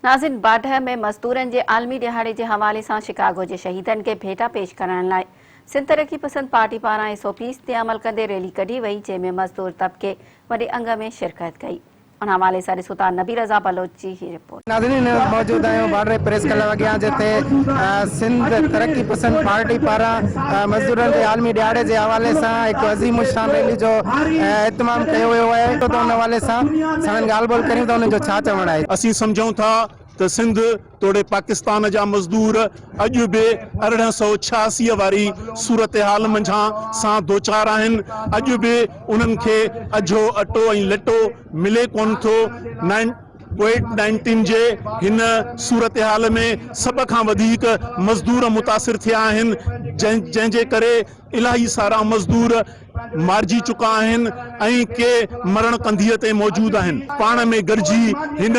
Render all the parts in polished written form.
ناظرين باڊهه ۾ مزدورن جي عالمي ڏهاڙي جي حوالي سان شڪاگو جي شهيدن کي ڀيٽا پيش ڪرڻ لاء سنڌ ترقي پسند پارٽي پاران ايس او پيز تي عمل ڪندي ريلي ڪڍي وئي جنهن ۾ مزدور طبقي وڏي انگ ۾ شرڪت ڪئي ان حوالي سان ڏسو ٿا نبي رضا بلوچ جي هي رپورٽ. ناظرين هن وقت موجود آهيون باڊهه پريس ڪلب اڳيان جتي سنڌ ترقي پسند پارٽي پاران مزدورن جي عالمي ڏهاڙي جي حوالي سان هڪ عظيم الشان ريلي جو اهتمام ڪيو ويو آهي ته ان حوالي سان ساڻن ڳالهه ٻولهه ڪريون ته انهن جو ڇا چوڻ آهي. اسين سمجهون ٿا ته سنڌ توڙي پاڪستان جا مزدور اڄ به 1886 واري صورتحال منجهان سان دوچار آهن، اڄ به انهن کي اجهو اٽو ۽ لٽو ملي ڪونه ٿو، ڪووڊ نائنٽين جي هن صورتحال ۾ سڀ کان وڌيڪ مزدور متاثر ٿيا آهن جنهن جي ڪري الاهي سارا مزدور مارجي چڪا آهن ۽ ڪي مرڻ ڪنڌيء تي موجود آهن. پاڻ ۾ گڏجي هن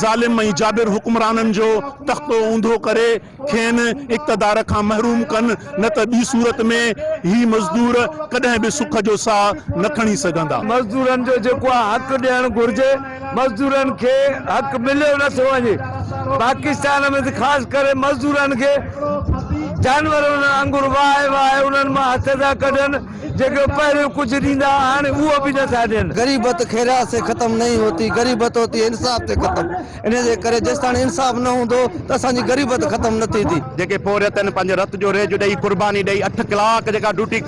ظالم ۽ جابر حڪمرانن جو تختو اونڌو ڪري کين اقتدار کان محروم ڪن نه ته ٻي صورت ۾ هي مزدور ڪڏهن به سک جو ساهه نه کڻي سگهندا. مزدورن جو جيڪو آ حق ڏيڻ گهرجي مزدورن کي حق مليو نه ٿو وڃي پاڪستان ۾ ته خاص ڪري مزدورن کي جانورن وانگر وهائي وهائي انهن مان هٿ ٿا ڪڍن جيڪي پهريون ڪجهه ڏيندا ها هاڻي اهو به نه ٿا ڏين. غريبت خيرات سي ختم نهين هوتي غريبت هوتي هي انصاف سي ختم. انهيء جي ڪري جيستاڻي انصاف نه هوندو ته اسان جي غريبت ختم نه ٿيندي. جيڪي پورهيتن پنهنجي رت جو ريج ڏئي قرباني ڏئي اٺ ڪلاڪ جيڪا ڊيوٽي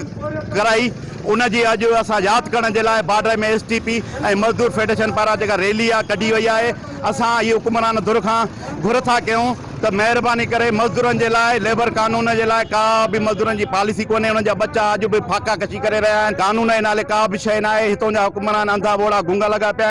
ڪرائي ان جي اڄ اسان ياد ڪرڻ جي لاء بارڊر ۾ ايس ٽي پي ۽ مزدور فيڊريشن پاران جيڪا ريلي آ ڪڍي وئي آهي اسان اهي حڪمران ڌر کان گهر ٿا ڪيون ته مهرباني ڪري مزدورن جي لاء ليبر قانون جي لاء ڪا به مزدورن جي پاليسي ڪونهي انهن جا ٻچا اڄ به فاقا ڪشي ڪري رهيا آهن قانون جي نالي ڪا به شيء ناهي هتون جا حڪمران انڌا ٻوڙا گونگا لڳا پيا آهن.